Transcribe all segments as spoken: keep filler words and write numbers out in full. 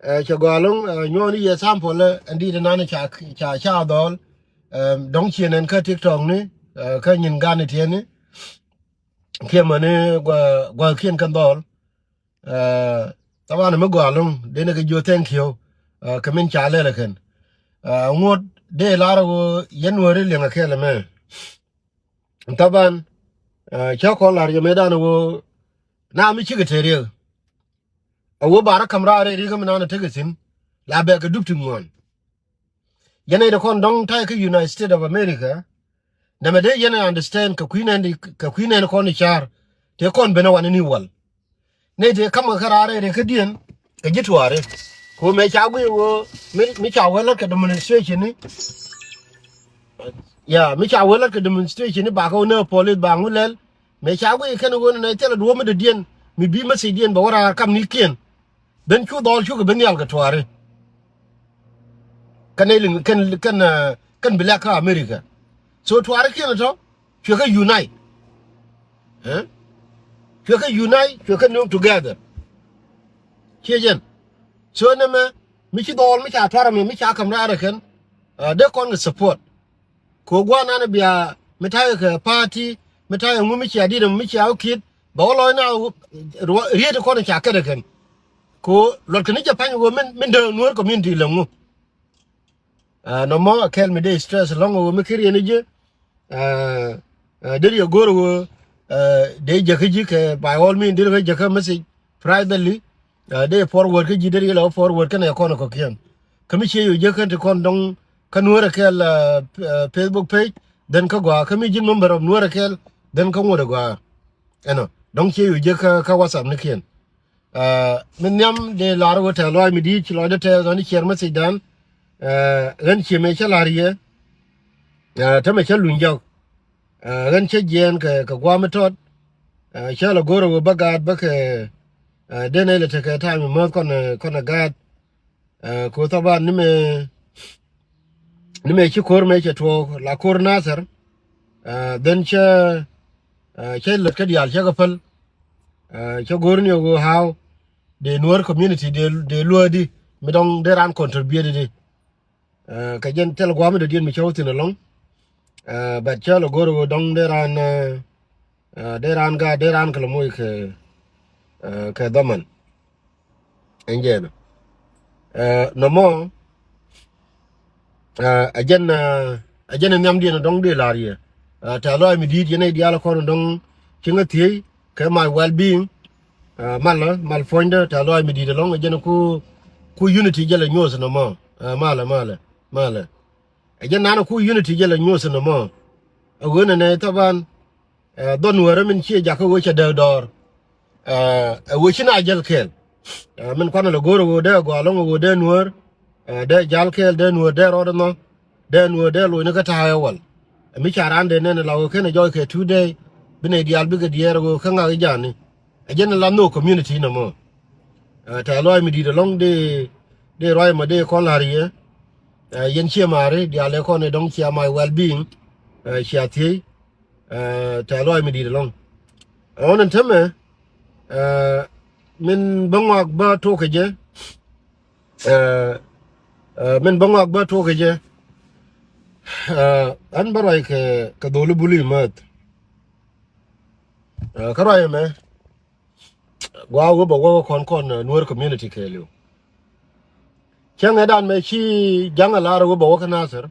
Ɛ, cɛ gɔaa ɛlɔ̱ŋ, ɛ, nyuɔɔni yɛ sample, ɛ, ɛn di̱t ɛnan ca, ca, ca dhɔl. Ɛ, dɔ̱ŋ ciɛ nɛn kä TikTok ni, ɛ, kä nyin gan ni tiɛni. Kiɛ mäni gua, gua kiɛn kɛn dhɔl. Ɛ, thaban mi gɔaa ɛlɔ̱ŋ, dee ni kɛ jiö thank you. Ɛ, kɛ min ca lɛl ɛ kɛn. Ɛ, ŋuɔ̱t dee lar ɛ ɣöö yɛn wääri liɛŋ ɛ kɛɛl ɛmɛ. Thaban, ɛ, cä kɔn lar yɛ mëëdan ɛ ɣöö na mi cikɛ te riek. A wä bar a kam raar rɛy rikä mi naan a tek ithin la bɛ kɛ dup ti ŋuan. Yɛn ɛ de kɔn dɔŋ ta̱yɛ kä United States of America. Nɛmɛ dee yɛn ɛ understand kɛ kui̱ nɛn di, kɛ kui̱ nɛn kɔn i̱ car. Tëë kɔn ben a wan ini wal. Nɛy tëë kam kɛ kä raar rɛy rikä diɛn kɛ ji̱ tuaari. Ku mɛ ca guiy wä mi, mi ca wä lät kɛ demonstration ni. Ya, mi ca wä lät kɛ demonstration ni bakɛ wä ni a police ba ŋu lɛl. Mëë ca guic kɛn ɣöö nɛ thilɛ duɔ̱ɔ̱p mi dɔ̱diɛn mi bi message diɛn bɛ wä raar kam ni kiɛn. Ben cu dhɔl cukɛ ben nhial kɛ tuaari. Kɛn ɛ liŋ kɛn kɛn, ɛ, kɛn bi lɛk kä America. So tuaari kiɛn tɔ cuɛ kɛ unite. Ɛ? Cuɛ kɛ unite, cuɛ kɛ nööŋ together. Ciɛ jɛn. So nɛmɛ mi ci dhɔl mi ca tuar mi, mi ca kam raar ɛ kɛn, ɛ, dee kɔn kɛ support. Ko guanan bia mi ta̱yɛ kɛ party, mi ta̱yɛ ŋu mi cia dit mi cia wä kiet bɛ wä lɔc na riet kɔn ca kɛt kɛn. Ko luɔt kɛ ni jɛ pa̱ny wä min, min dee Nuer community lɛ ŋu. Ɛ, nɔmɔ a kɛl mi dee stress lɔŋ wä mi kir yɛn jɛ. Ɛ, ɛ, dee yɛ go̱r wä, ɛ, dee jɛ kä ji̱ kɛ by all means dee kä jɛ kä message privately. Ɛ, dee forward kä ji̱ dee riɛl ɛ forward kɛn ɛ kɔn ɛ kɔ̱kiɛn. Kä mi cie yo̱ jek kɛn ti kɔn dɔ̱ŋ kä Nuäärä kɛɛl, ɛ, ɛ, Facebook page, then kä gɔaa. Kä mi ji̱n member of Nuäärä kɛɛl, then kä ŋuɔ̱t ɛ gɔaa. Ɛnɔ, dɔ̱ŋ cie yo̱ jek kä, kä WhatsApp ni kiɛn. Ɛ, mi nhiam dee lar wä tɛ̈th lɔaac mi di̱i̱t ci lɔcdä tɛth lɔni ciɛɛr message dan. Ɛ, ɣän cie mëë cä la̱r yɛ. Ɛ, tämɛ cä luny jɔk. Ɛ, ɣän cä jiɛɛn kɛ, kɛ gua̱a̱m mi tɔt. Ɛ, cä lɛ go̱r ɛ ɣöö bä gaat bä kɛ, ɛ, den ɛ lɛ tekɛ ta̱a̱ mi mäth kɔn, ɛ, kɔn ɛ gaat. Ɛ, ko thaban ni mëë, ni mëë ci ko̱r mëë cɛ tuɔɔk la ko̱r Nathir. Ɛ, then cä, ɛ, cä lät kä diaal cä kɛ päl. Ɛ, cä go̱r ni ɛ ɣöö how dee Nuäär community dee, dee luäädi mi dɔ̱ŋ dee raan contribute di. Ɛ, kɛ jɛn thil gua̱a̱m mi dɔ̱diɛn mi cä wä thi̱n ɛlɔ̱ŋ. Ɛ, but cä lɛ go̱r ɣöö dɔ̱ŋ dee raan, ɛ, ɛ, dee raan gaat dee raan kɛ lɛ moc kɛ, ɛ, kɛ dhaman. Ɛn jɛn ɛ, nɔmɔ, ɛ, ɛ jɛn, ɛ, ɛ jɛn ɛ nhiamdiɛn ɛ dɔ̱ŋ dee la̱r yɛ. Ɛ, tɛ̈th lɔaac mi di̱i̱t yɛn ɛ diaal ɛ kɔn ɛ dɔ̱ŋ ci ŋä thiec kɛ my well being. Ɛ, malä, mal puɔ̱nydä, tɛ̈th lɔaac mi di̱i̱t ɛlɔ̱ŋ, ɛ jɛn ɛ ku, ku unity jɛ lɛ nyuɔ̱th nɔmɔ. Ɛ, malä, malä, malä. Ɛ jɛn nanɛ ku unity jɛ lɛ nyuɔ̱th nɔmɔ. Ɛ ɣöö nɛnɛ thaban, ɛ, dhɔn wärä min ciɛ jakä ɣöö cɛ dääk dɔɔr. Ɛ, ɛ ɣöö ci na jäl kɛɛl. Ɛ, min kuanɛ lɛ go̱o̱r ɛ ɣöö dee gɔaa ɛlɔ̱ŋ ɛ ɣöö dee Nuäär, ɛ, dee jal kɛɛl, dee Nuäär dee rɔɔd ɛnhɔ, dee Nuäär dee lo̱cni kä ta̱a̱ ɛ wal. Ɛ mi ca raan dee nɛn ɛ la ɣöö kenɛ jɔɔc kɛ two day, bi nɛy diaal bikɛ diɛɛr ɛ ɣöö kä ŋak i̱ ja̱a̱ni. Ɛ jɛn ɛ la nhök community nɔmɔ. Ɛ, tɛ̈th lɔaac mi di̱i̱t ɛlɔ̱ŋ dee, dee ruac ɛmɔ dee kɔn la̱r yɛ. Ɛ, yɛn ciɛ ma̱a̱ri diaal ɛ kɔn ɛ dɔ̱ŋ cia my well being. Ɛ, cia thiec. Ɛ, tɛ̈th lɔaac mi di̱i̱t ɛlɔ̱ŋ. Ɛ, ɣän ɛn täämɛ, ɛ, min bä ŋɔak bä tok kɛ jɛ. Ɛ, ɛ, min bä ŋɔak bä tok kɛ jɛ. Ɛ, ɣän bä ruac kɛ, kɛ dholi buli mäth. Ɛ, kä ruac ɛmɛ gua̱a̱ wä bɛ wä kɔn kɔn, ɛ, Nuäär community kɛɛliw. Cäŋɛ dan mɛ ci ja̱ŋ ɛ lar wä bɛ wä kä Nathir.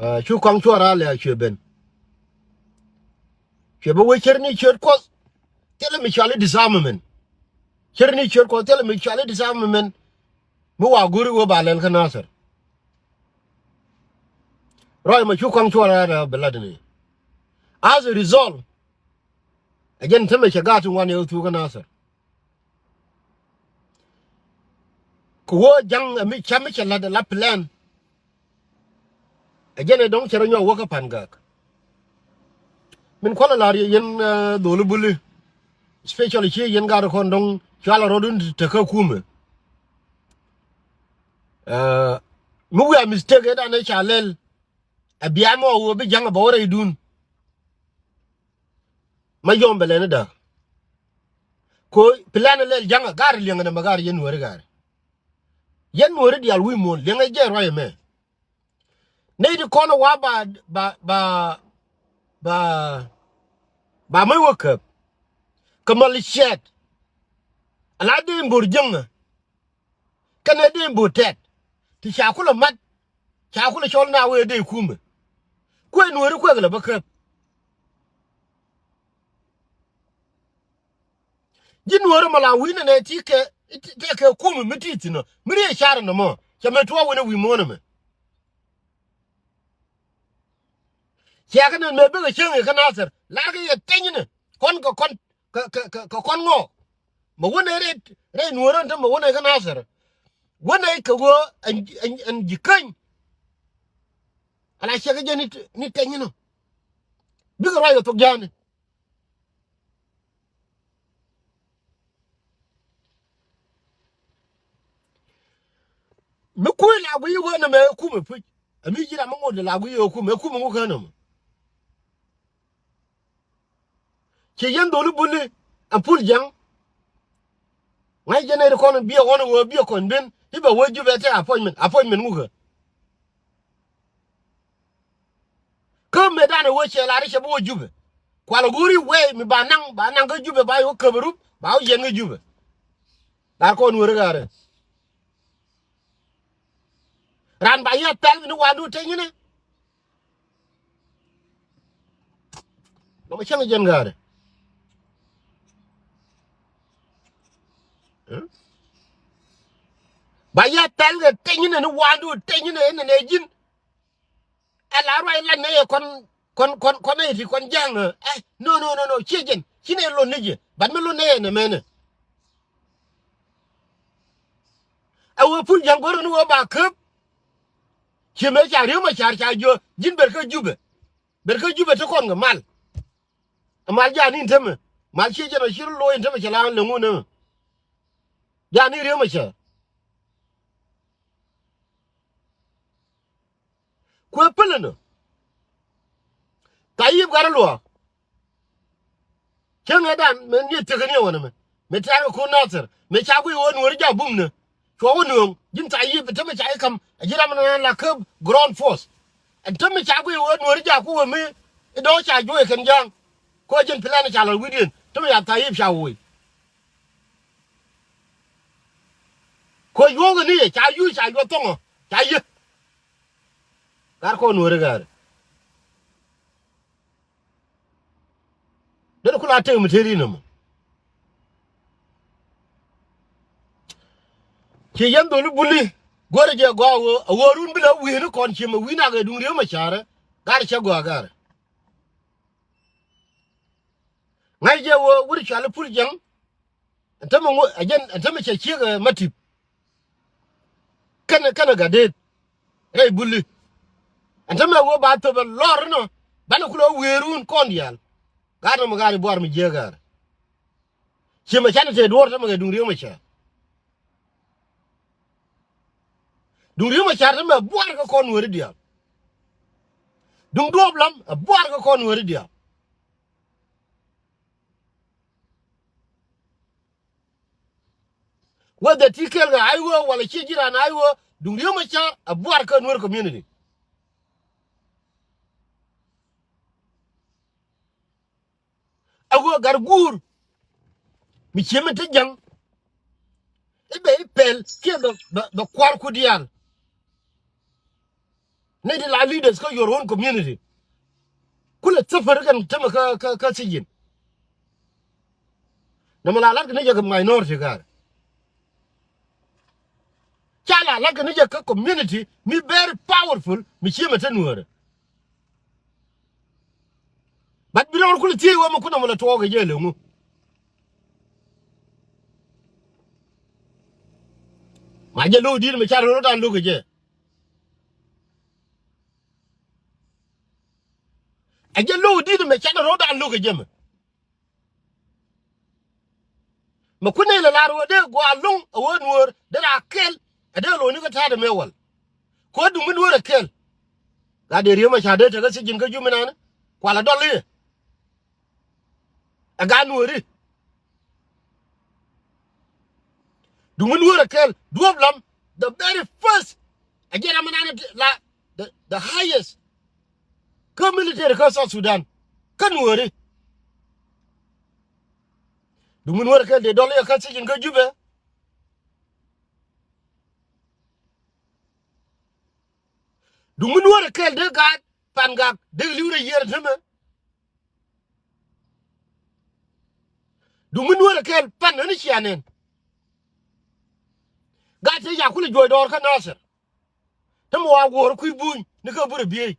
Ɛ, cu kɔaŋ cuɔr a lɛ a cuɛ ben. Cuɛ bä wee cär ni ciöt kuɔth thilɛ mi cuali disarmament. Cär ni ciöt kuɔth thilɛ mi cuali disarmament. Mi wa go̱ri wä ba lɛl kä Nathir. Ruac mɛ cu kɔaŋ cuɔr a lɛ a bɛ lat ni. As a result, ɛ jɛn tämɛ cɛ gaat ti ŋuan yɛ wä thuk kä Nathir. Kɛ wä ja̱ŋ ɛ mi cam mi cɛ la̱t ɛ la plan. Ɛ jɛn ɛ dɔ̱ŋ cɛ rɔ nyɔk wä kä Pan Gak. Min kualɛ la̱r yɛ yɛn, ɛ, dholi buli. Especially ci yɛn gat kɔn dɔ̱ŋ cualɛ rɔɔdun te kä kumɛ. Ɛ, mi wiaa mistake ɛ dan ɛ ca lɛl. Ɛ bia mɔ wä bi ja̱ŋ ɛ bɛ wä rɛydun. Ma yɔm bɛ lɛni da̱k. Ko plan lɛl ja̱ŋ a gar liɛŋ nɛ mɛ gar yɛn nuɔri gar. Yɛn nuɔri dial wi̱i̱ muɔ̱ɔ̱n liɛŋɛ jɛ ruac ɛmɛ. Nɛy ti kɔn ɛ wa ba, ba, ba, ba, ba mäc wä käp. Kɛ mal ciɛɛt. Ala dee mbor jiäŋä. Kɛnɛ dee mbor tɛt. Ti ca kulɛ mat. Ca kulɛ cɔl na wee dee kumɛ. Kuɛ nuɔri kuɛ kɛ lɛ bä käp. Ji̱ nuɔ̱ɔ̱rä mɔ la wi̱i̱ nɛnɛ ti kɛ, ti kɛ kum mi ti thi̱n ɔ mi ri ɛ car ɛn ɛmɔ. Cɛ mɛ tuɔɔk wen ɛ wi̱i̱ muɔ̱ɔ̱n ɛmɛ. Ciɛ kɛ nɛn mɛ bikɛ cieŋ ɛ kä Nathir lar kɛ yɛ teny ni kɔn kɛ kɔn kɛ kɛ kɛ kɔn ŋɔɔ. Mɛ wen ɛ rɛy rɛy nuɔ̱ɔ̱rä ni te mɛ wen ɛ kä Nathir. Wen ɛ kɛ ɣöö ɛn ɛn ɛn ji̱ käny. Ala ciɛ kɛ jɛ ni ni teny ni. Bikɛ ruac kɛ thok ja̱a̱ni. Mi kui̱ la wi̱i̱ wee nɛmɛ ɛ kumɛ puc. Ɛ mi ji̱ ram mi ŋot la wi̱i̱ ɛ kumɛ, ɛ kumɛ ŋu kä nɛmɛ. Ci yɛn dholi buli ɛ pul jiaŋ. Ŋa̱c jɛ nɛy ti kɔn biɛ ɣɔn ɛ wee biɛ kɔn ben i̱ bɛ wee Jubɛ tɛ appointment, appointment ŋu kä. Kä mëëdan ɛ wee cɛ lar i̱ cɛ bi wä Jubɛ. Kualɛ go̱o̱ri wee mi ba naŋ, ba naŋ kä Jubɛ ba yɛ wä käp ɛ rup ba wä yiɛn kä Jubɛ. Lar kɔn weri ga̱rɛ. Ran ba yɛ thɛl ni wandu teny ni. Nɔmɔ cäŋ jɛn ga̱rɛ. Ba yɛ thɛl kɛ teny ni wandu teny ni nɛ ji̱n. Ɛ la ruac lat nɛ yɛ kɔn kɔn kɔn kɔn nɛ yɛ ti kɔn ja̱a̱ŋ ɛ. No, no, no, no, ciɛ jɛn ci nɛ lon ni jɛ bat mi lon nɛ yɛ nɛ mɛnɛ. Ɛ wee pul ja̱ŋ go̱r ni wee ba käp. Ciɛ mɛ ca ri̱ew ma car ca jiö ji̱n ber kä Jubɛ. Ber kä Jubɛ ti kɔn kɛ mal. Ɛ mal ja̱a̱n in temɛ mal ciɛ jɛn ɔ ci rɔ lo̱o̱ in temɛ cɛ la ɣän lɛ ŋun emɛ. Ja̱a̱n in ri̱ew ma car. Kuɛ pälä nɔ. Tayip gat a luaak. Cäŋ ɛ dan mɛ ni thiek ni ɛ wänɛ mɛ mɛ tɛ̈r kɛ ko̱n Nathir mɛ ca guiy ɣöö nuɔ̱ɔ̱ri ja̱ bum nɛ. Cuɔ wä nööŋ ji̱n Tayip ɛ tämɛ ca i̱ ka̱m ɛ ji̱ ram nɛ la kä ground force. Ɛ tämɛ ca guiy ɣöö nuɔ̱ɔ̱ri ja̱ ku wä mi i̱ dɔ̱ŋ ca juɔc ɛ kɛn ja̱a̱ŋ. Kɔ ji̱n plan ca lɔl wi̱cdiɛn tämɛ ca Tayip ca woc. Kɔ yuɔ̱ɔ̱k ɛ ni yɛ ca yuc ca yuɔ̱th thɔŋɔ ca yieth. Gat kɔn nuɔ̱ɔ̱ri ga̱a̱ri. Den kula tek mi teri nɔmɔ. Ci yɛn dholi buli guäri jɛ gɔaa wee a wee run bi la wi̱i̱ni kɔn ci mɛ wi̱i̱n akɛ duŋ ri̱ew mɛ carɛ. Gat cɛ gɔaa gat. Ŋa̱c jɛ wee wur cuali pul jiɛŋ. Ɛn tämɛ ŋu ɛ jɛn ɛn tämɛ cɛ ciek ɛ Matip. Kɛnɛ kɛnɛ Gatdet rɛy buli. Ɛn tämɛ wee ba thöp ɛ lɔr inɔ banɛ kulɛ wä wëërun kɔn diaal. Gaat nɔmɔ gaat i̱ buar mi jiääk ga̱a̱r. Ciɛ mɛ canɛ tëë duɔ̱ɔ̱r tämɛ kɛ duŋ ri̱ew mɛ cäär. Duŋ ri̱ew mɛ cäär tämɛ buar kä kɔn wääri diaal. Duŋ duɔ̱ɔ̱p lam ɛ buar kä kɔn wääri diaal. Whether ti kɛl kɛ ai wee wala ciɛ ji̱ raan ai wee duŋ ri̱ew mɛ cäär ɛ buar kä Nuer community. Ɛ wee gat guur mi ciɛ mi te ja̱ŋ. I̱ bɛ i̱ pɛl kiɛ bɛ bɛ kua̱r ku diaal. Nɛy ti la leaders kä your own community. Kulɛ thäpär kɛn tämɛ kä kä kä sijin. Nɛmɛ la lat kɛ ni jɛ kɛ minority ga̱a̱r. Ca la lat kɛ ni jɛ kä community mi very powerful mi ciemɛ te nuäärä. But bi rɔɔr kulɛ thiec wä mi kunɛ mɔ lɛ tuɔɔk kɛ jɛ leŋu. Ma jɛ lo̱w di̱t mɛ ca rɔɔr dan lo̱k kɛ jɛ. Ɛ jɛ lo̱w di̱t mɛ ca rɔɔr dan lo̱k kɛ jɛ mɛ. Mɛ kun nɛy lɛ lar wee dee gɔaa lo̱ŋ ɛ wee nuäär dee raa kɛl ɛ dee lo̱ni kä ta̱a̱dɛ mëë wal. Kɛ wee duŋ mi nuäär ɛ kɛl. Gat dee ri̱ew mɛ ca dee tekä sijin kä jumi nani kualɛ dɔl i̱ ɛ gat nuääri. Duŋ mi Nuäärɛ kɛl duɔ̱ɔ̱p lam, the very first. A jɛ ram mi nan la the, the highest kä military kä South Sudan. Kä Nuääri. Duŋ mi Nuäärɛ kɛl dee dɔl i̱ kä sijin kä Jubɛ. Duŋ mi Nuäärɛ kɛl dee gaat Pangak dee li̱w rɛy yiër tämɛ. Duŋ mi Nuäärɛ kɛl pan ni cia nɛn. Gaat te ca kulɛ juɔc dɔɔr kä Nasir. Tämɛ wa guɔ̱ɔ̱r kui̱ buny ni kä burɛ biey.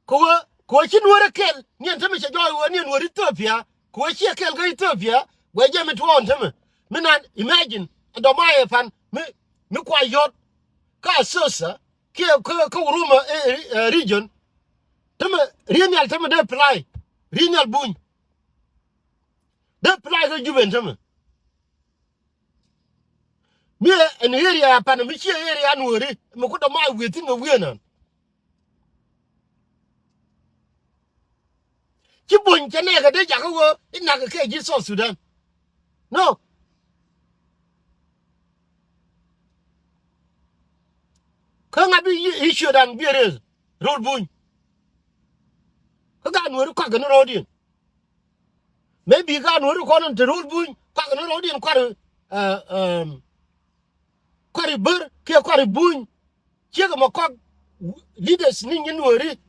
Kɛ ɣöö, kɛ ɣöö ci Nuäärɛ kɛl, niɛn tämɛ cɛ jɔɔc ɣöö niɛn Nuäär Ethiopia, kɛ ɣöö ciɛ kɛl kä Ethiopia, guɛ jɛ mi tuɔɔn tämɛ. Mi nan, imagine, ɛ dɔ̱mayɛ pan, mi, mi kua yɔt, kä Asosa, kiɛ kä, kä Oruma, eh, eh, region. Tämɛ, ri̱i̱n nhial tämɛ dee pilai, ri̱i̱n nhial buny. Dee pilai kä Jubɛ tämɛ. Mi ɛ, ɛn area pan mi ciɛ area Nuääri mi ku dɔ̱ma wi̱i̱ thi̱n kɛ wi̱i̱ ɛnɔn. Ci buny cɛ nɛɛkɛ dee jakä ɣöö i̱ nak kɛ ji̱ South Sudan. No. Kä ŋa bi i̱, i̱ ciöt an bi rëël ro̱l buny. Kä gaat Nuääri kuak kɛ ni ro̱o̱diɛn. Maybe gaat Nuääri kɔn in te ro̱l buny kuak kɛ ni ro̱o̱diɛn kuari, eh, em, kuari bär kiɛ kuari buny. Ciek ɛmɔ kɔk leaders ni nyin Nuääri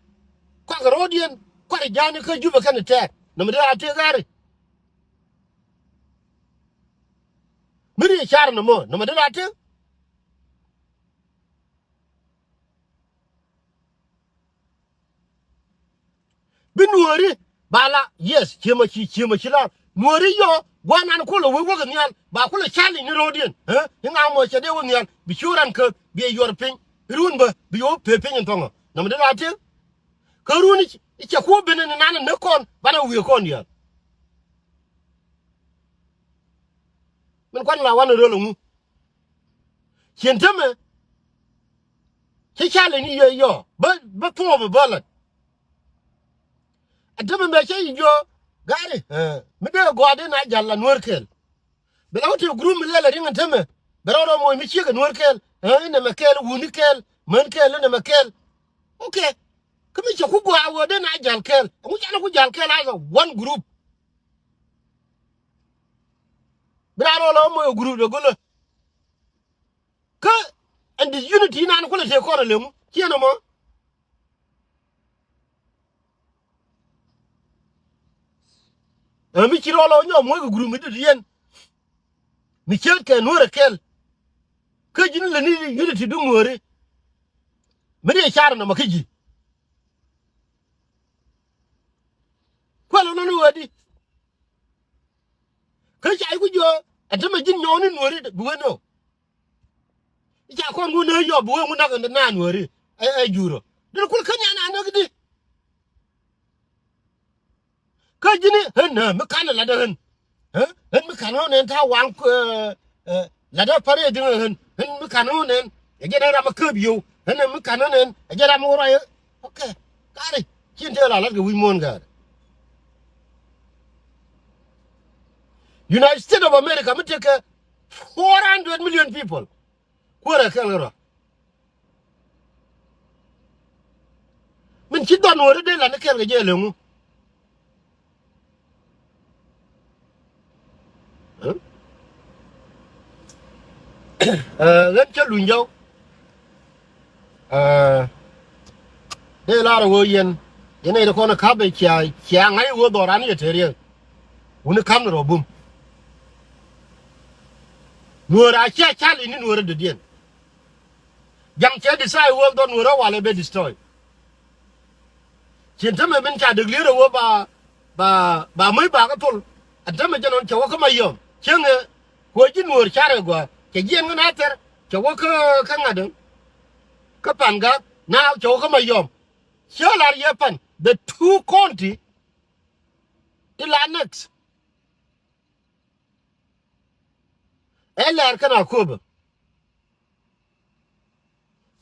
kuak kɛ ro̱o̱diɛn kuari ja̱a̱ni kä Jubɛ kɛn tɛɛr. Nɔmɔ dee a tëë ɣaari. Mi ri car nɔmɔ, nɔmɔ dee a tëë. Bi Nuääri ba la, yes, ciemä ci, ciemä ci la. Nuääri yɔ, guanan kulɛ wek wek nhial, ba kulɛ challenge ni ro̱o̱diɛn. Eh? Iŋa mɔ cɛ dee wek nhial, bi cu ran kä, bi yuɔr piny, run bä, bi yo̱o̱ pee piny in thɔŋä. Nɔmɔ dee la tëë. Kä run i̱ cɛ kuɔ ben in nan in näk kɔn, banɛ wi̱i̱ kɔn diaal. Min kuan la wan in röl in ŋu. Cien tämɛ. Cä challenge ni yɛ yɔ bä, bä thuɔɔp bä lät. Ɛ tämɛ mɛ cä yi jiɔ gari, eh, mi dee gɔaa dee na jal la Nuäär kɛɛl. Bɛ la wä te group mi lɛl a riŋ ɛ tämɛ bɛ rɔ rɔ moc mi ciek ɛ Nuäär kɛɛl, eh, inɛ mɛ kɛɛl wuni kɛɛl män kɛɛl inɛ mɛ kɛɛl. Okay. Kä mi cɛ ku gɔaa wä dee na jal kɛɛl, ɛ ŋu canɛ ku jal kɛɛl as a one group. Bi raan rɔ la wä moc ɛ group dee go̱lä. Kä ɛn disunity inan kulɛ tëë kɔn ɛ leŋu ciɛ nɔmɔ. Ɛ mi ci rɔl ɔ nyɔk muɔc kɛ group mi dit yɛn. Mi cieet kɛ Nuäärɛ kɛl. Kä ji̱n lɛ ni unity duŋ Nuääri. Mi ri car nɔmɔ kä ji̱. Kuɛl ɔ nɔni ɣöödi. Kä ca i̱ ku jiɔ ɛ tämɛ ji̱n nyɔɔni Nuääri bi wen ɔ. I̱ ca kɔn ŋun ɛ yɔp bi wee ŋun nak in naan wääri ɛ, ɛ jurä. Dee kul kä nyan a näk di. Kä ji̱ni ɣän ɛ mi kan ɛ latdä ɣän. Ɛ ɣän mi kan ɣän ɛn ta̱a̱ waŋ, ɛ, ɛ, latdä pa̱r ɛ dhiŋ ɛ ɣän. Ɣän mi kan ɣän ɛn ɛ jɛn ɛ ram ɛ käp yio̱w. Ɣän ɛ mi kan ɣän ɛn ɛ jɛn ram ɛ wä ruac ɛ. Okay. Gari. Cin tëë la lat kɛ wi̱c muɔ̱ɔ̱n gari. United States of America mi tekɛ four hundred million people. Kuäärɛ kɛl kɛ rɔ. Min ci dhɔn wä ri dee lan kɛl kɛ jɛ leŋu. Ɣän cä luny jɔw. Dee lar ɣöö yɛn yɛn nɛy ti kɔn ɛ ka̱p ɛ cia, cia ŋa̱c ɣöö dhɔran yɛ te riɛk. Wuni ka̱m ni rɔ bum. Nuäär a cia cal ini nuäär dɔ̱diɛn. Ja̱ŋ cɛ decide wä dhɔ nuäär ɛ walɛ bɛ destroy. Cin tämɛ min ca däk lier ɛ wä ba, ba, ba mäc ba kä thol. Ɛ tämɛ jɛ nɔn cɛ wä kä Mayɔm cieŋɛ. Kuɔ ji̱ nuäär carɛ gɔaa cɛ jiɛn kä na thɛr cɛ wä kä, kä ŋa̱t. Kä Pangak na cɛ wä kä Mayɔm. Cä lar yɛ pan the two county ti la next. Ɛ lɛr kɛn a köpä.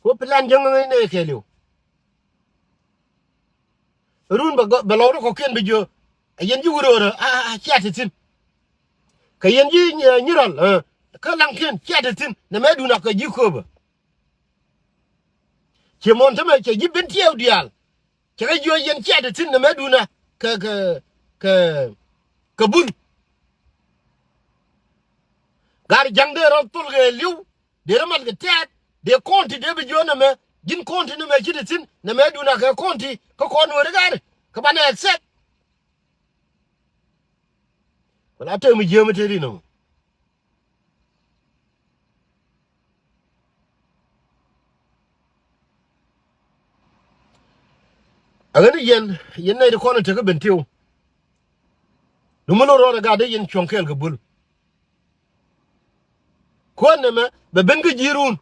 Ku plan jäŋ ŋäc nɛ kɛɛliw. Run bɛ gɔ-, bɛ lɔw rɔ kɔkiɛn bi jiö. A yɛn ji̱ wuröörä a, a, a cia ti thi̱n. Kɛ yɛn ji̱ nyi-, nyiral, ɛ, kä Laŋkiɛn cia te thi̱n nɛmɛ duun a kɛ ji̱ kööbä. Ciɛ muɔ̱ɔ̱n tämɛ cɛ ji̱ Bentiu diaal. Cɛ kɛ jiöc yɛn cia te thi̱n nɛmɛ duun a kɛ, kɛ, kɛ, kɛ Bul. Gaar ja̱ŋ dee rɔ thol kɛ li̱w, dee rɔ mat kɛ tɛ̈t, dee kɔn ti dee bi jiöc nɛmɛ, ji̱n kɔn ti nɛmɛ ci te thi̱n nɛmɛ duun a kɛ kɔn ti kä kɔn Nuääri gaari kä banɛ accept. Wala tëë mi jiääm tëë ri nɔmɔ. A ɣän yɛn, yɛn nɛy ti kɔn in tekä Bentiu. Duŋ mi lo̱r rɔɔdɛ gat dee yɛn cuɔ̱ŋ kɛɛl kɛ Bul. Kuäär nɛmɛ bɛ ben kä ji̱ run.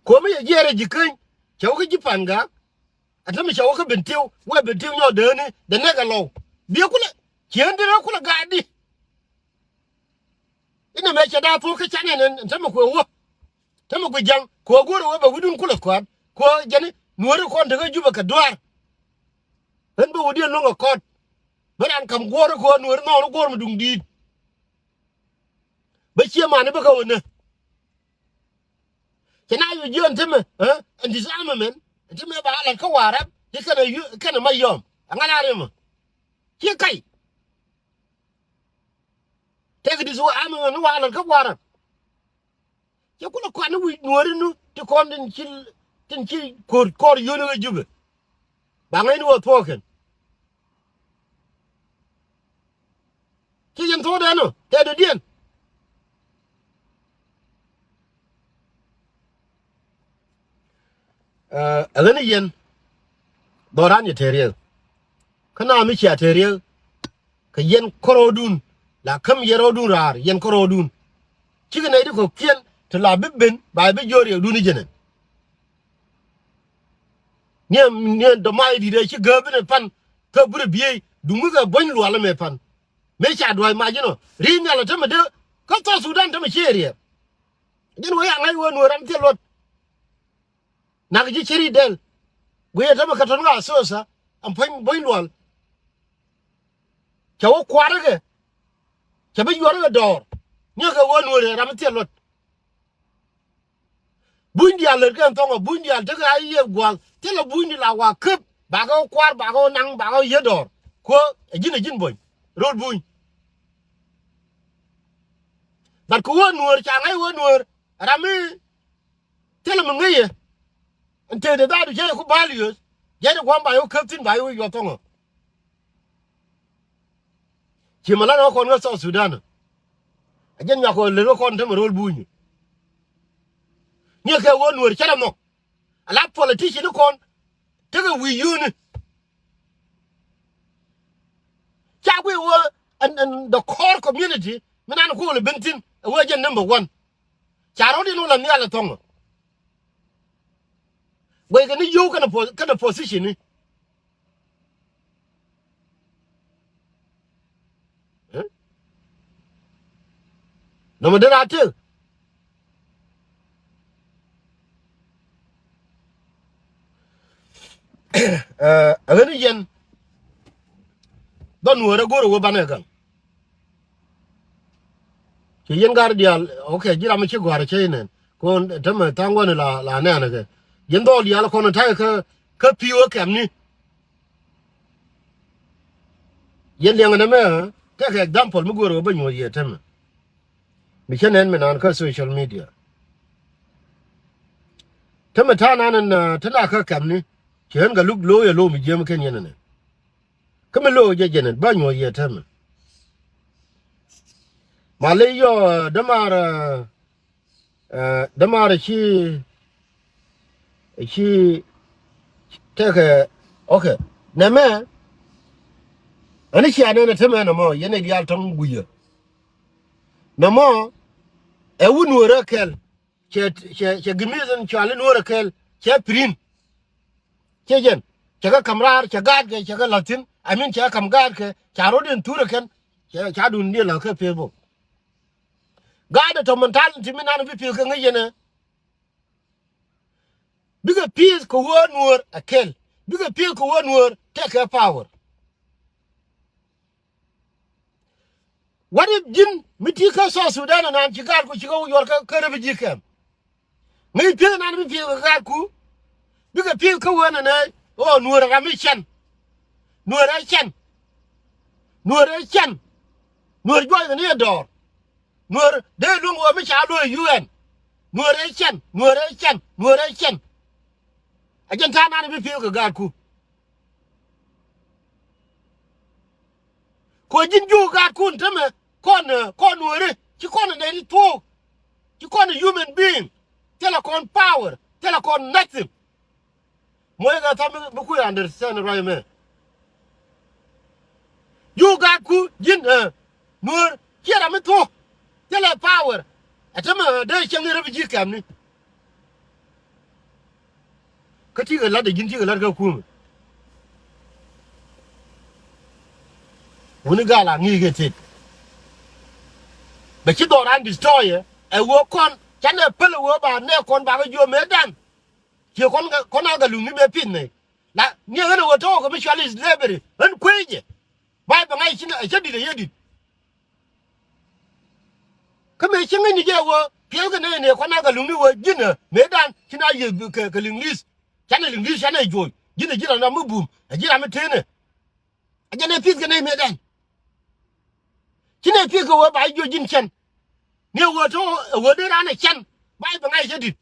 Kuäär mi yɛ jiɛɛr ɛ ji̱ käny cɛ wä kä ji̱ Pan Gak. Ɛ tämɛ cɛ wä kä Bentiu, wee Bentiu nyɔk dääni dee nɛk ɛ lɔw. Biɛ kulɛ cieen di rɔ kulɛ gaatdi. Inɛ mɛ cɛ da̱a̱ thok kä canɛ nɛn tämɛ kuɛ wä. Tämɛ kuɛ ja̱ŋ kuɛ go̱o̱rɛ wä bɛ wi̱dun kulɛ kɔaat kuɛ jɛni Nuääri kɔn tekä Jubɛ kɛ duaar. Ɣän bä wädiɛn lo̱ŋ ɛ kɔt. Bä raan ka̱m guɔ̱ɔ̱r ɛ kɔn Nuääri nhɔɔr ɛ guɔ̱ɔ̱r mi duŋ di̱i̱t. Bä ciɛ mani bä kä wä nä. Cɛ na yɔ jiön tämɛ, ɛ, ɛn disarmament, ɛn tämɛ ba lat kä Warap, ci kɛnɛ yu-, kɛnɛ ma yɔm. Ɛŋa la rimä. Ci kac. Tɛk disarmament ni wa lat kä Warap. Cɛ kulɛ kuan ni wi̱c Nuääri nu, ti kɔn tin ci, tin ci ko̱r, kɔr yio̱ni wä Jubɛ. Ba ŋäcni wä thuɔɔkɛn. Ci yɛn thuɔɔkdɛn ɔ tɛɛt dɔ̱diɛn. Ɛ, ɛ ɣän i̱ yɛn dhɔran yɛ tëë riɛk. Kä na mi cia tëë riɛk. Kɛ yɛn kärɔɔdun la käm yɛn rɔɔdun raar yɛn kärɔɔdun. Cikɛ nɛy ti kɔ̱kiɛn ti la bi ben ba bi jiöör yɛ duni jɛnɛ. Niɛ, niɛ dɔ̱ma̱a̱c di̱t ɛ ci gääp inɛ pan kä burɛ biey duŋ mi kɛ buɔ̱ny lual ɛmɛ pan. Mëë ca dua̱a̱c mac inɔ ri̱i̱n nhial ɛ tämɛ dee kä South Sudan tämɛ ciɛ riɛɛr. Jɛn wee a ŋa̱c wee Nuɔ̱ɔ̱r ram thil luɔt. Nak ji̱ ci ri̱i̱t dɛl guiyɛ tämɛ kɛ tɔ̱n ɣaa South Sudan ɛn puɔ̱ny buɔ̱ny lual. Cɛ wä kuaräkɛ. Cɛ bi yuɔrä kɛ dɔɔr. Niɛ kɛ wä Nuɔ̱ɔ̱r ram thil luɔt. Buny diaal lät kɛn thɔŋɔ buny diaal tekɛ a yiëë gua̱a̱th thilɛ buny di la wa käp bakɛ wä kuaar bakɛ wä naŋ bakɛ wä yiëë dɔɔr. Kuɔ ɛ ji̱n ɛ ji̱n buɔ̱ny ro̱l buny. But kɛ wä Nuɔ̱ɔ̱r ca ŋa̱c wä Nuɔ̱ɔ̱r ram mi thilɛ mi ŋäcɛ. Ɛn tëëdɛ dhaadu cɛ ku ba̱a̱l yio̱th jɛn ɛ kua̱m ba yɛ wä käp thi̱n ba yɛ wä yuɔth thɔŋɔ. Ci ma lat ɣä kɔn kä South Sudan. A jɛn nyuak kɔn lät ɣä kɔn tämɛ ro̱l bunyni. Niɛ kɛ wä Nuɔ̱ɔ̱r cärɛ nhɔk. A la politician ni kɔn tekɛ wi̱i̱ yio̱o̱ni. Ca guiy wä ɛn, ɛn the core community mi nan kuɔl ben thi̱n ɛ wee jɛn number one. Ca rɔ̱diɛn wä la nhial ɛ thɔŋä. Guiy kɛ ni yio̱w kɛnɛ po-, kɛnɛ position ni. Ɛ? Nɔmɔ dee na tëë. Ɛ, ɛ ɣän i̱ yɛn dhɔn Nuɔ̱ɔ̱rä go̱o̱rä wä banɛ gaŋ. Ci yɛn ga̱r diaal, okay, ji̱ ram mi ci gɔ̱a̱r cä inɛn. Kɔn tämɛ tha̱a̱ŋ wänɛ la, la nɛɛnɛ kɛ. Yɛn dhɔl diaal kɔn ta̱yɛ kä, kä pi̱i̱ wä kɛmni. Yɛn liɛŋ ɛn ɛmɛ, tekɛ example mi go̱o̱rä wä bä nyuɔ̱th yɛ tämɛ. Mi cä nɛn mi naan kä social media. Tämɛ ta̱a̱ nan ɛn, ɛ, te la kä kɛmni. Ci ɣän kɛ luk lo̱o̱ yɛ lo̱o̱ mi jiäm kɛn yɛn ɛnɛ. Kä mi lo̱o̱ jɛ jɛn ɛn bä nyuɔ̱th yɛ tämɛ. Ma ley yɔ, ɛ, dämaar, ɛ, ɛ, dämaar ci, ci tekɛ, okay. Nɛmɛ, ɛn cia nɛn ɛ tämɛ nɛmɔ, yɛn ɛ diaal tɔ̱ŋ guiyä. Nɛmɔ, ɛ wut Nuɔ̱ɔ̱rä kɛl. Cɛ, cɛ, cɛ gimith in cuali Nuɔ̱ɔ̱rä kɛl cɛ print. Cɛ jɛn cɛ kɛ ka̱m raar cɛ gaatkɛ cɛ kɛ la̱thi̱n. I mean cɛ kɛ ka̱m gaatkɛ ca ro̱diɛn thurɛ kɛn. Cɛ ca dun diɛ la̱th kɛ Facebook. Gaatdɛ tɔ mentality mi nan bi pi̱th kɛ ŋäc yɛn ɛ. Bikɛ pi̱th kɛ wä Nuɔ̱ɔ̱r ɛ kɛl. Bikɛ pi̱th kɛ wä Nuɔ̱ɔ̱r tekɛ power. What if ji̱n mi ti kä South Sudan ɛnan ci gaatku ci kɛ wä yuɔr kä, kä refugee camp? Ŋäc pi̱eth ɛnan bi pi̱eth kɛ gaatku. Bikɛ pi̱eth kä wen ɛnɛ. Oh, Nuɔr ɛ ram mi cɛn. Nuɔr ɛ cɛn. Nuɔr ɛ cɛn. Nuɔr juɔc kɛ ni ɛ dɔɔr. Nuɔr dee luŋ wä mi ca luɔi U N. Nuɔr ɛ cɛn. Nuɔr ɛ cɛn. Nuɔr ɛ cɛn. A jɛn ta̱a̱ nan bi pi̱eth kɛ gaatku. Kɛ ji̱n jiök gaatkun tämɛ kɔn, eh, kɔn Nuɔri ci kɔn nɛy ti thuɔ̱k. Ci kɔn human being. Thilɛ kɔn power. Thilɛ kɔn nothing. Muɔc kɛ tha̱a̱ŋ bi, bi kuc understand ruac mɛ. Jiök gaatku ji̱n, eh, Nuɔr ciɛ ram mi thuɔ̱k. Thilɛ power. Ɛ tämɛ, eh, dee cieŋ ni refugee camp ni. Kä ti kɛ la̱t ɛ ji̱n ti kɛ la̱t kä kumɛ. Wuni gal a ŋi̱i̱c kɛ tet. Bɛ ci dhɔran destroy ɛ ɣöö kɔn canɛ päl ɛ ɣöö ba nɛ kɔn bakɛ jiö mëëdan. Ciɛ kɔn kɔn a kɛ luŋni mëë pith nɛ. La ni ɣän ɛ ɣöö tɔɔk kɛ mi cual is slavery ɣän kuecɛ. Ba bɛ ŋa̱c ci nɛ ɛ cä di̱t ɛ yɛ di̱t. Kä mëë cieŋ ni jɛ wä piɛl kɛ nɛy ni kɔn a kɛ luŋni wä ji̱n ɛ mëëdan ci na yiëë kɛ, kɛ liŋ li̱th. Canɛ liŋ li̱th canɛ juɔc ji̱n ɛ ji̱ ran ram mi bum ɛ ji̱ ram mi tënɛ. A jɛn ɛ pi̱th kɛ nɛy mëëdan. Ci nɛ pi̱th kɛ wä ba jiɔc ji̱n cɛn. Ni ɛ wä tɔ ɛ wä dee ran ɛ cɛn ba bɛ ŋa̱c cä di̱t.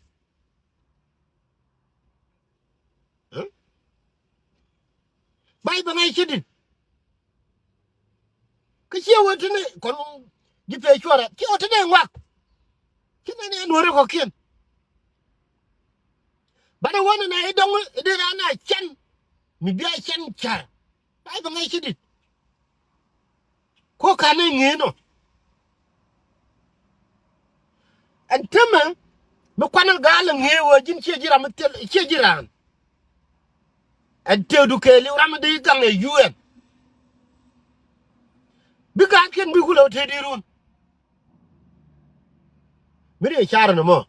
Ba bɛ ŋa̱c cä di̱t. Kä ciɛ wä tini kɔn ji̱ pee cuɔrɛ ciɛ wä tini ŋuak. Ci nɛn ɛ Nuɔri kɔkiɛn. Banɛ wä ni nɛ i̱ dɔŋ i̱ dee raan a cɛn mi bia cɛn car. Ba bɛ ŋa̱c cä di̱t. Ko kanɛ ŋi̱i̱n ɔ. Ɛn temɛ mi kuanɛ gal ŋi̱i̱ wä ji̱n ciɛ ji̱ ram mi thil ciɛ ji̱ raan. Ɛn tëëdu kɛɛliw ram mi dee gaŋ ɛ U N. Bi gaatkiɛn bi kulɛ wä tëëdi run. Mi ri ɛ car ni mɔ.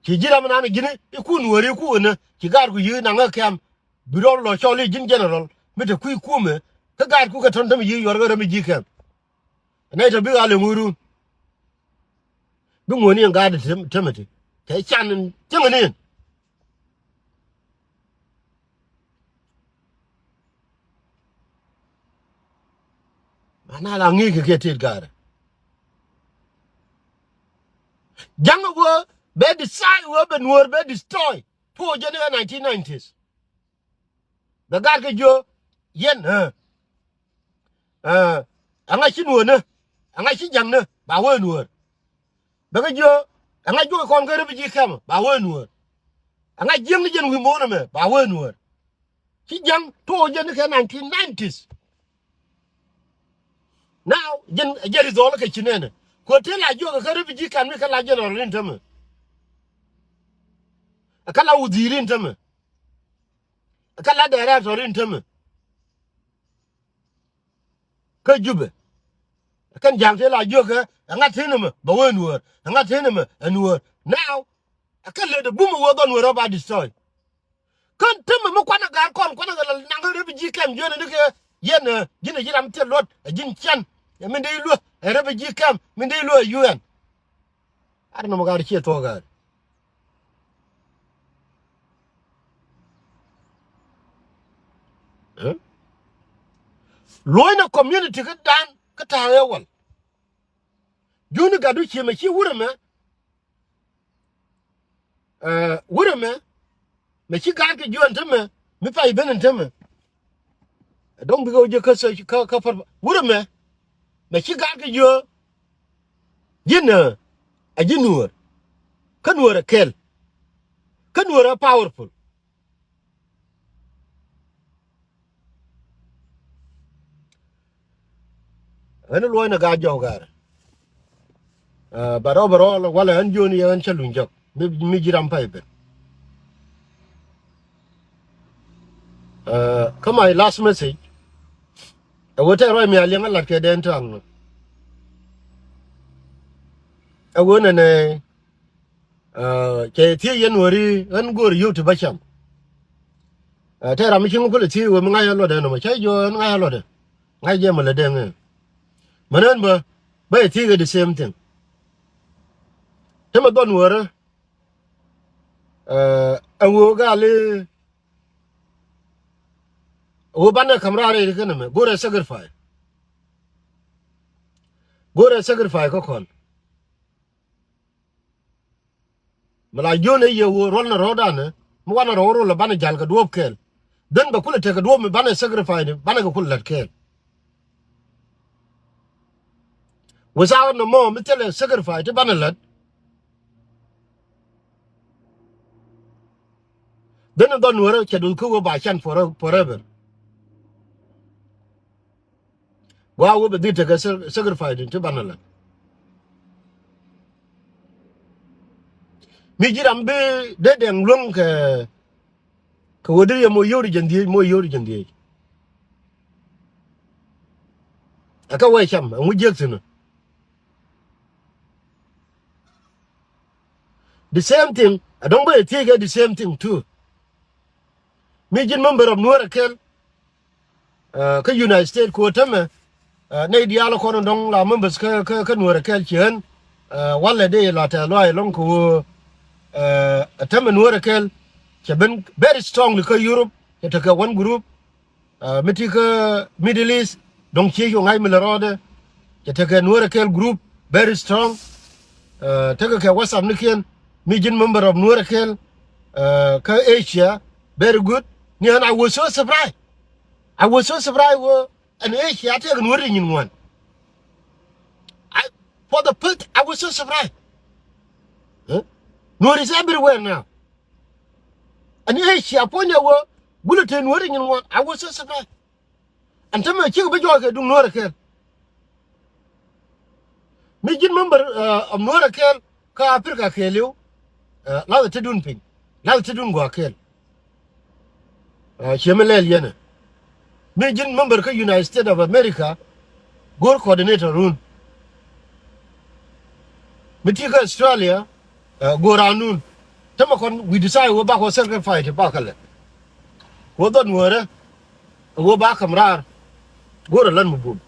Ci ji̱ ram mi nan ji̱n i̱ kun wääri ku ɣänä ci gaatku yi̱ naŋ ɛ kɛm. Bi rɔl lɔ cɔl i̱ ji̱n general mi te kui̱ kumɛ kä gaatku kɛ tɔ̱n tämɛ yi̱ yuɔr kä ram mi ji̱ kɛm. Nɛy tɔ bik a lɛ ŋuurun. Bi ŋuɔ̱ni ɛn gaat temɛ ti kɛ can in cäŋɛ ni ɛn. Ana la ŋi̱i̱c kɛ kɛ tet gaarɛ. Ja̱ŋ ɛ wee bɛ decide wee bɛ Nuɔr bɛ destroy. Puɔ jɛn ɛ nineteen nineties. Bɛ gaat kɛ jiö yɛn ɛ ɛŋa ci Nuɔr ni ɛŋa ci Ja̱ŋ ni ba wee Nuɔr. Bɛ kɛ jiö ɛŋa juɔk kɔn kä refugee camp ba wee Nuɔr. Ɛŋa jiäŋ ni jɛn wi̱i̱ muɔ̱ɔ̱n ɛmɛ ba wee Nuɔr. Ci Ja̱ŋ tuɔɔk jɛn ni kɛ nineteen nineties. Now jɛn jɛ result kɛ ci nɛnɛ kuɛ te la jiök ɛ kä refugee camp ni kɛ la general in tämɛ. Ɛ kä la wudhiir in tämɛ. Kä la director in tämɛ kä Jubɛ. Kɛn ja̱a̱ŋ te la jiök ɛ ɛŋa te ni mɛ bɛ wee Nuɔr ɛŋa te ni mɛ ɛ Nuɔr. Now ɛ kä lät ɛ bum ɛ wee dhɔn wee rɔ ba destroy. Kän temɛ mi kuanɛ ga̱a̱r kɔn kuanɛ kɛ lɛ naŋ kä refugee camp jiön ni kɛ yɛn ɛ ji̱n ɛ ji̱ ram thil luɔt ɛ ji̱n cɛn ɛ min dee luä ɛ refugee camp min dee luä ɛ U N. Ar nɔmɔ ga̱a̱r ciɛ thuɔ̱k ga̱a̱r. Luɔ̱cnɛ community kä dan kä ta̱a̱ ëë wal. Juni gatdu cië mɛ ci wurɛ mɛ. Wurɛ mɛ mɛ ci gaat kɛ jiöön temɛ mi pay ben in temɛ. Dɔ̱ŋ bikɛ wä jiɛ kä kä kä pär wurɛ mɛ mɛ ci gaat kɛ jiöö. Ji̱n a ji̱ Nuɔ̱ɔ̱r kä Nuɔ̱ɔ̱r a kɛl kä Nuɔ̱ɔ̱r a powerful. Ɣän luɔ̱cnɛ gaat jɔw ga̱a̱r. But overall walɛ ɣän jiöni yɛ ɣän cä luny jɔk mi ji̱ ram pay ben. Kä my last message ɛ wee tɛk ruac mi a liɛŋ a lat kɛ dɛn tɔ̱ aŋ. Ɛ wee nɛnɛ cɛ thiec yɛn weri ɣän go̱o̱r yio̱w ti bä cam. Tɛk ram mi ci ŋukulɛ thiec wee mi ŋa̱c a luɔtdɛ nɔmɔ cä jiɔ ɣän ŋa̱c a luɔtdɛ. Ŋa̱c jɛ mɛ lɛ dee ŋee. Mɛ nɛn bä bä yɛ thi̱i̱ kɛ the same thing. Te mɛ dhɔn wärä. Ɛ ɣöö gali ɣöö banɛ ka̱m raar rɛy ri kɛn ɛmɛ go̱rɛ sacrifice. Go̱rɛ sacrifice kä kɔn. Mi la jiön ɛ yɛ ɣöö ruɔl ni rɔɔdan ɛ mi wanɛ rɔɔk rol ɛ banɛ jal kɛ duɔ̱ɔ̱p kɛɛl. Then bɛ kulɛ tekɛ duɔ̱ɔ̱p mi banɛ sacrifice ni banɛ kɛ kulɛ la̱t kɛɛl. Without nɔmɔ mi thilɛ sacrifice ti banɛ la̱t. Then dhɔn wärä cɛ duth kä ɣöö ba can forever. Gua wä bɛ dhit tekɛ sacrifice ti banɛ lɛ. Mi ji̱ ram bi dee dɛŋ luäŋ kɛ kɛ wä dee yɛ mɔ yio̱w di jɛn dhieec mɔ yio̱w di jɛn dhieec. Ɛ kä wee cam ɛŋu jiäk thi̱n. The same thing. Ɛ dɔ̱ŋ bä yɛ thiec kɛ the same thing too. Mi ji̱n member of Nuäär ɛ kɛl. Kä United States kuɔ tämɛ nɛy diaal kɔn dɔ̱ŋ la members kä kä kä Nuäär ɛ kɛl ci ɣän. Walɛ dee la tɛth luay lɔ̱ŋ kɛ ɣöö ɛ tämɛ Nuäär ɛ kɛl cɛ ben very strongly kä Europe cɛ tekɛ one group. Mi ti kä Middle East dɔ̱ŋ ciec yɔ ŋa̱c mi lɛ rɔɔdɛ. Cɛ tekɛ Nuäär ɛ kɛl group very strong. Tekɛ kɛ WhatsApp nikiɛn mi ji̱n member of Nuäär ɛ kɛl kä Asia very good. Ni ɣän I was so surprised. I was so surprised wä ɛn Asia tëëk Nuäär ti nyin ŋuan. I, for the first, I was so surprised. Nuäär is everywhere now. Ɛn Asia puɔ̱nydɛ wä gulɛ te Nuäär ti nyin ŋuan. I was so surprised. Ɛn tämɛ cikɛ bi jɔɔc kɛ duŋ Nuäär ɛ kɛl. Mi ji̱n member of Nuäär ɛ kɛl kä Africa kɛɛliw. Lath tetdun piny, lath tetdun gɔaa kɛl. Ciɛ mi lɛl yɛn ɛ mi ji̱n member kä United States of America. Go̱r coordinator run mi ti kä Australia. Go̱r anun tämɛ kɔn we decide wä bakɔ sacrifice ti bakä lɛ. Wä dhɔn wärä wä ba ka̱m raar. Go̱r ɛ län mi bum.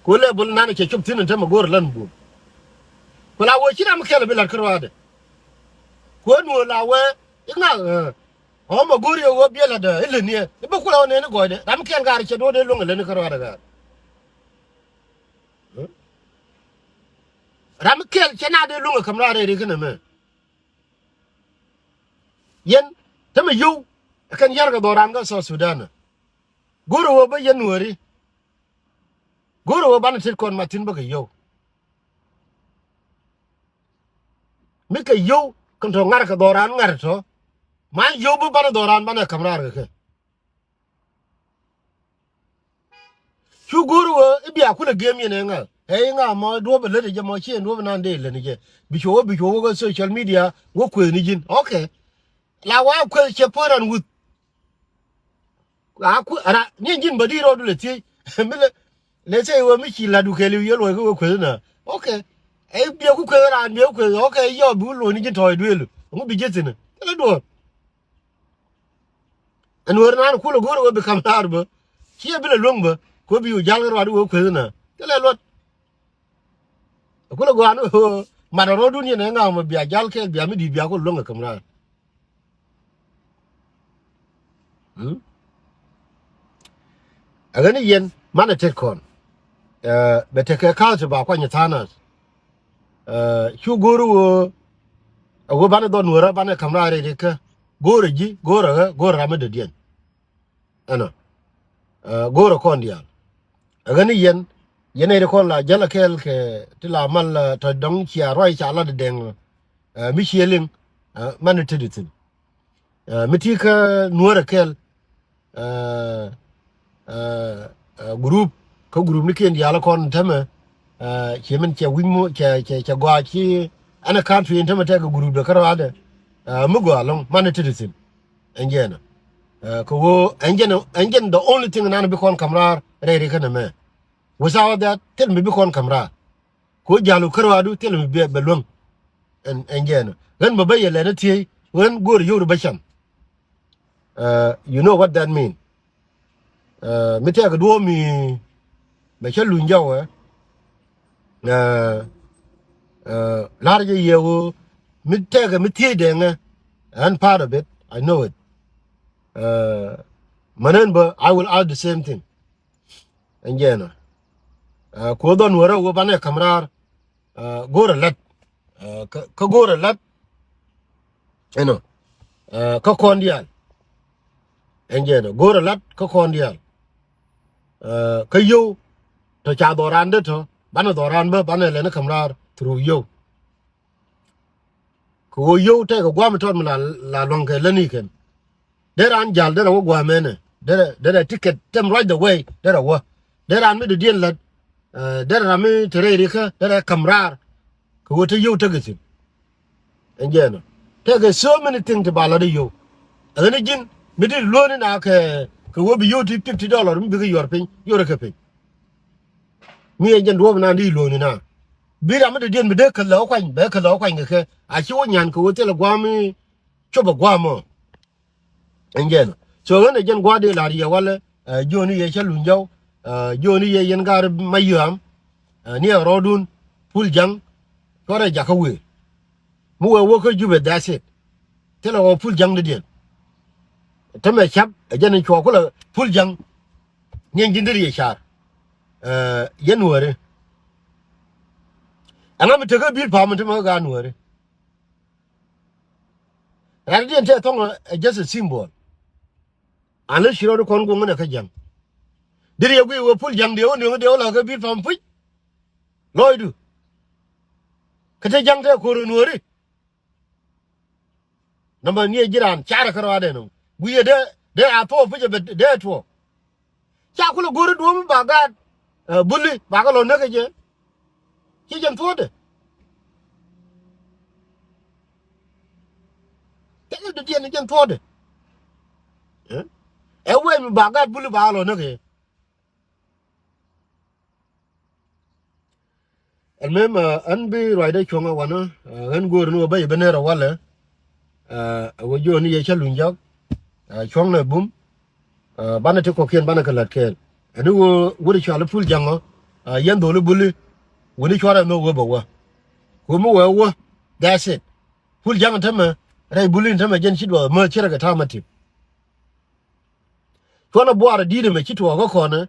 Ku lɛ bul nan cɛ cop thi̱n in tämɛ go̱r län bum. Ku la wee ci ram kɛl bi la̱t kä ruaadɛ. Ku ɛ nuɔ̱ɔ̱r la wee i̱ ŋak ɣän ɔ mɛ go̱r yɛ wee biɛ la̱tdä i̱ lät niɛ i̱ bi kulɛ wä nɛn i̱ gɔɔydɛ ram kɛl gaar cɛ duɔ̱ɔ̱dɛ luäŋ ɛ lät ni kä ruaadɛ gaar. Ram kɛl cɛ na dee luäŋ ɛ ka̱m raar rɛy ri känɛ mɛ. Yɛn tämɛ yio̱w ɛ kɛn yar kɛ dhɔran kä South Sudan. Go̱r ɛ wee bä yɛn nuääri. Go̱r ɛ wee banɛ tet kɔn mathin bä kɛ yio̱w. Mi kɛ yio̱w kɛn tɔ ŋa̱r kɛ dhɔran ŋa̱r tɔ. Man yio̱w bi banɛ dhɔran banɛ ka̱m raar kɛ kɛ. Cu go̱r ɛ wee i̱ bia kulɛ gem yɛn ɛ ŋa̱ ɛ i̱ ŋa̱ mɔ duɔ̱p ɛ lät ɛ jɛ mɔ ci ɛn duɔ̱p ɛ nan dee lät ni jɛ. Bi cuɔ wä bi cuɔ wä kä social media wä kuëth ni ji̱n. Okay. La wa kuëth cɛ puɔ̱n ran wuth. A ku ra ni ji̱n bä di rɔɔdu lɛ thiec. Mi lɛ lɛ thiec wee mi ci la̱tdu kɛɛliw yɛ luɔ̱c kä wee kueth inä. Okay. Ɛ biɛ ku kueth raan biɛ ku kueth okay yɔ bi wä luɔ̱c ni ji̱n tɔ̱ɔ̱c duëël. Ŋu bi ji̱ thi̱n. Thilɛ duɔ̱ɔ̱r. Ɛn wee raan kulɛ go̱o̱r wee bi ka̱m raar bä. Ci ɛ bi lɛ luäŋ bä. Ku bi wä ja̱l kä ruaadu wee kueth inä. Thilɛ luɔt. Kulɛ gɔaa ni ɣöö mat rɔɔdun yɛn ɛ ŋa̱a̱m bia ja̱l kɛɛl bia mi di̱i̱t bia kulɛ luäŋ kɛ ka̱m raar. Ɛ ɣän i̱ yɛn manɛ tet kɔn. Bɛ tekɛ ka̱a̱th ti ba kuany tha̱a̱ŋ nath. Cu go̱o̱r ɣöö ɛ ɣöö banɛ dhɔn wärä banɛ ka̱m raar rɛy rikä go̱o̱rä ji̱ go̱o̱rä ɣä go̱o̱rä ram mi dɔ̱diɛn. Ɛnɔ go̱o̱rä kɔn diaal. Ɛ ɣän i̱ yɛn yɛn ɛ ri kɔn la jäl ɛ kɛɛl kɛ ti la mal tɔ̱ dɔ̱ŋ cia ruac ca lat dɛŋ. Mi cie liŋ manɛ tet thi̱n. Mi ti kä nuäärä kɛl. Group kä group ni kiɛn diaal kɔn tämɛ. Ci min cɛ wi̱c mu cɛ cɛ cɛ gɔaa ci ɛn ɛ country in tämɛ tɛk group dɛ kä rɔadɛ. Mi gɔaa lɔŋ manɛ tet thi̱n. Ɛn jɛn ɛ kɛ ɣöö ɛn jɛn ɛn jɛn the only thing nan bi kɔn ka̱m raar rɛy ri känɛ mɛ. Without that thil mi bi kɔn ka̱m raar. Ku ja̱lu kärɔadu thil mi bɛ luäŋ. Ɛn ɛn jɛɛn ɣän bä bä yɛ lɛn a thiey ɣän go̱o̱r yio̱w ri bä can. You know what that mean. Ɛ, mi tɛk duɔ̱ɔ̱p mi mɛ cä luny jɔw ɛ. Ɛ, ɛ, la̱r jɛ yɛ ɣöö mi tɛk mi thiec dee ŋɛ. I'm part of it. I know it. Ɛ, mänän bä, I will ask the same thing. Ɛn jɛɛnä. Ɛ, kuɔth dhɔn wärä wä banɛ ka̱m raar. Ɛ, go̱o̱rä la̱t. Ɛ, kä, kä go̱o̱rä la̱t. Ɛnɔ. Ɛ, kä kɔn diaal. Ɛn jɛɛnä. Go̱o̱rä la̱t kä kɔn diaal. Ɛ, kä yio̱w. Tɔ ca dhɔran dee tɔ. Banɛ dhɔran bä, banɛ lɛn ka̱m raar. Through yio̱w. Kɛ ɣöö yio̱w tɛkɛ gua̱a̱m tɔt mi la, la lua̱ŋ kɛ lätni kɛn. Derɛ an ja̱l, derɛ wä gua̱a̱m ɛnɛ. Derɛ, derɛ ticket tɛm right the way, derɛ wä. Derɛ an mi dɔ̱diɛn la̱t, ɛ, derɛ ram mi te rɛy rikä, derɛ ka̱m raar. Kɛ ɣöö te yio̱w tekɛ thi̱n. Ɛn jɛɛnä. Tɛkɛ so many things ti ba la̱t i̱ yio̱w. Ɛ ɣän i̱ ji̱n, mi dit luɔ̱ɔ̱ni na kɛ, kɛ ɣöö bi yio̱w ti fifty dollar, mi bikɛ yuɔr piny, yuɔrɛ kɛ piny. Mi ɛn jɛn duɔ̱ɔ̱p inan di luɔ̱ɔ̱ni na. Bi ram mi dɔ̱diɛn bi dee käth lɛ wä kuany, bɛ käth lɛ wä kuany kɛ kɛ. A ci wä nyan kɛ ɣöö thilɛ gua̱a̱m i̱ cop ɛ gua̱a̱m ɔ. Ɛn jɛn. So ɣän ɛ jɛn gua̱a̱r dee la̱r yɛ walɛ, ɛ, jiöni yɛ cä luny jɔw, ɛ, jiöni yɛ yɛn ga̱a̱r ma yio̱a̱m, ɛ, ni ɛ rɔɔdun, pul ja̱ŋ, cuarɛ jakä wëë. Mi wee wä kä Jubɛ, that's it. Thilɛ ɣɔw pul ja̱ŋ dɔ̱diɛn. Tämɛ ca̱p, ɛ jɛn in cuɔ kulɛ pul ja̱ŋ. Ni ɛn ji̱n deri yɛ car. Ɛ, yɛn nuääri. Ɛŋa mi tekä bi̱i̱l pa̱a̱m in tämɛ kä gaat nuääri. Ran diɛn tɛ thɔŋ ɛ just a symbol. An lä ci rɔɔdu kɔn guŋ inɛ kä ja̱ŋ. Deri yɛ guiy wee pul ja̱ŋ diɛ wä niɔ̱ŋ diɛ wä la̱k kä bi̱i̱l pa̱a̱m puc. Lɔcdu. Kä te ja̱ŋ tɛ ko̱r in wääri. Nɔmɔ niɛ ji̱ raan carɛ kä rɔaadɛ nɔm. Guiyɛ dee, dee a thuɔɔk puc ɛ bɛ dee tuɔɔk. Ca kulɛ go̱ri duɔ̱ɔ̱m ba gaat, ɛ, Buli, ba kɛ lɔ näk ɛ jɛ. Ci jɛn thuɔ̱ɔ̱dɛ. Tɛn ni dɔ̱diɛn ni jɛn thuɔ̱ɔ̱dɛ. Ɛ? Ɛ wee mi ba gaat Buli ba kɛ lɔ näk ɛ jɛ. Ɛn mem, ɛ, ɣän bi ruacdä cuɔ̱ŋ ɛ wanä, ɛ, ɣän go̱o̱r ni wä bä yɛ bi ner ɛ walɛ, ɛ, ɛ wä jiɔni yɛ cä luny jak, ɛ, cuɔ̱ŋnɛ bum, ɛ, banɛ ti kɔ̱kiɛn banɛ kɛ lät kɛɛl. Ɛn i̱ wä wut i̱ cual i̱ pul ja̱ŋ ɔ, ɛ, yɛn dho̱l i̱ Buli, wuni cuarɛ nhök wä bä wä. Wä mi wee wä, that's it. Pul ja̱ŋ tämɛ, rɛy Buli tämɛ jɛn ci duɔth mä cierɛ kɛ ta̱a̱ mä tip. Cuɔnɛ buar di̱i̱t ɛmɛ ci tuɔɔk kä kɔnɛ,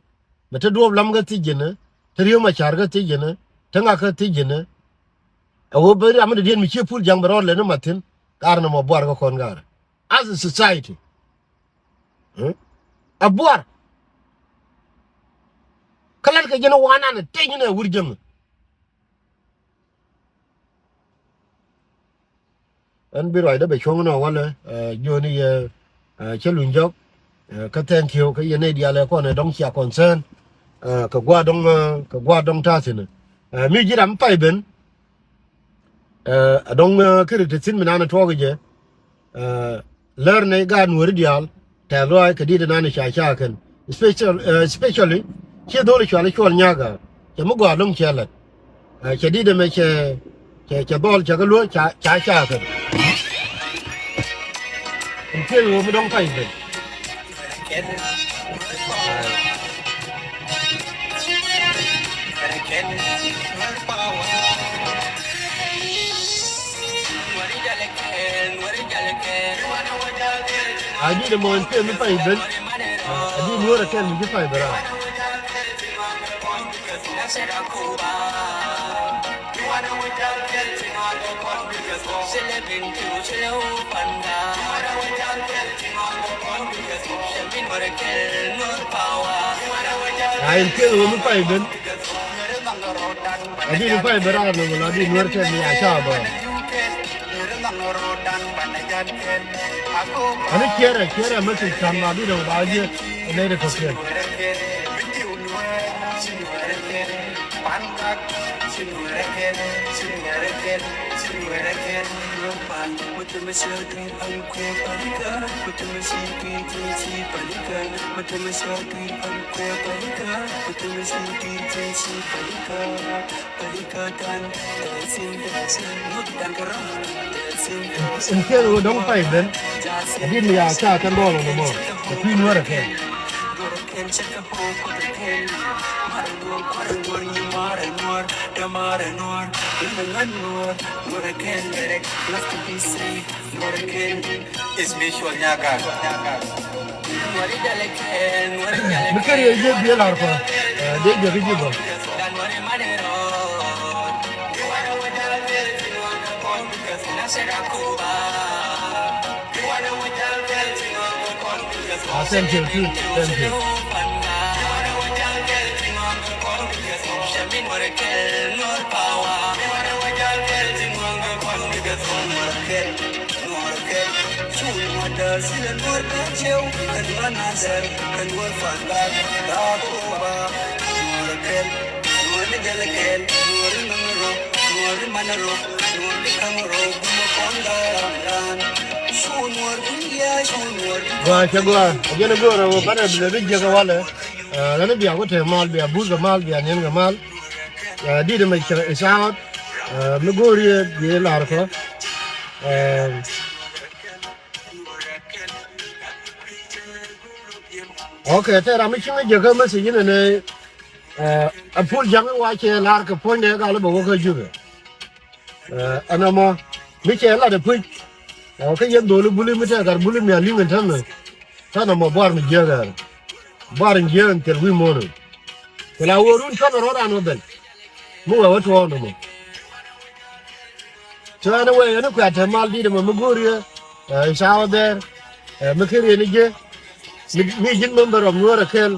mɛ te duɔ̱ɔ̱p lam kä thiec jɛnɛ, te ri̱ew ma ca̱r kä thiec jɛnɛ, te ŋak kä thiec jɛnɛ. Ɛ ɣöö ben ram mi dɔ̱diɛn mi cie pul ja̱ŋ bɛ rɔɔd lɛn i̱ mathin, gaar nɔmɔ buar kä kɔn gaar. As a society. Ɛ? Ɛ buar. Kä la̱t kɛ jɛn i̱ wanan ɛ teny inɛ wur jäŋ. Ɣän bi ruacdä bɛ cuɔ̱ŋ inɔ walɛ, ɛ, jiöni yɛ, ɛ, cä luny jɔk, ɛ, kä thank you, kä yɛn nɛy diaal ɛ kɔn ɛ dɔ̱ŋ cia concern, ɛ, kɛ gua̱a̱r dɔ̱ŋ, ɛ, kɛ gua̱a̱r dɔ̱ŋ ta̱a̱ thi̱n. Ɛ, mi ji̱ ram pay ben, ɛ, ɛ dɔ̱ŋ, ɛ, kä ri te thi̱n mi nan ɛ tuɔɔk jɛ, ɛ, lär nɛy gaat nuääri diaal, tɛ̈th lɔaac kɛ di̱t inan ca ca kɛn. Special, ɛ, specially, ciɛ dho̱l cual i̱ cuɔl nyakä. Cɛ mi gɔaa lo̱ŋ cɛ lät. Ɛ, cɛ di̱t ɛmɛ cɛ, cɛ, cɛ dhɔl cɛ kɛ luäk ca, ca ca kɛn. Ɛn ciɛ ɣöö mi dɔ̱ŋ pay ben. A di̱t ɛmɔ ɛn ciɛ mi pay ben. A di̱t nuɔ̱ɔ̱rɛ kɛl mi ci pay ben raar. A ɛn ciɛ ɣöö mi pay ben. A di̱t mi pay ben raar nɔmɔ la di̱t nuɔ̱ɔ̱rɛ kɛl mi a ca bä. Ani ciɛrɛ, ciɛrɛ message kan ma bi dɔŋ ba jiɛ. Nɛy de kɔkiɛn. Ɛn ciɛ ɣöö dɔ̱ŋ pay ben. A di̱t mi ya ca kɛn dɔɔl ɣän ɛmɔ. Kɛ kui̱ nuäärä kɛn. It's me, Shol Nyaga. Mi keri ye je biel har kɔ. Dee jɛ ki ji̱ bä. Ah, thank you too. Thank you. Gua cɛ gua a jɛn a go̱o̱r a wä banɛ bi lɛ bi jiäk a walɛ. Ɣän bia ku te mal, bia buth kɛ mal, bia niɛn kɛ mal. Dit mɛ cɛ isaat mi go̱o̱r yɛ bi lar kɔ. Ok, te ram mi cieŋ jäkä message inɛ ni, a pul jaŋ in wa cɛ lar kɛ puɔ̱nydɛ gal bɛ wä kä Jubɛ. Ɛn ɛmɔ mi cɛ lat ɛ puc. Kä yɛn dholi buli mi tɛk gat buli mi a liŋ in tɛn ni. Tɛn ɛmɔ buar mi jiäk ɛn. Buar in jiäk in thil wi̱i̱ muɔ̱ɔ̱n in. Thil a wä run cuɔt ɛ rɔ̱ ran wä ben. Mi wee wä tuɔɔk ni mɔ. So anyway, ɛn kuɛ te mal dit ɛmɔ mi go̱o̱r yɛ, ɛ, is out there, ɛ, mi keri ni jɛ, mi, mi ji̱n member of Nuɔr ɛ kɛl,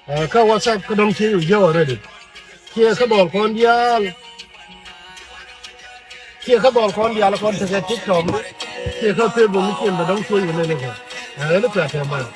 ɛ, kä WhatsApp kä dɔ̱ŋ ci ji̱ already. Kiɛ kä dhɔl kɔn diaal, kiɛ kä dhɔl kɔn diaal kɔn tekɛ TikTok, kiɛ kä Facebook mi cien bɛ dɔ̱ŋ cuɔ̱c wä nɛn kɛ. Ɛ, ɛn kuɛ te mal.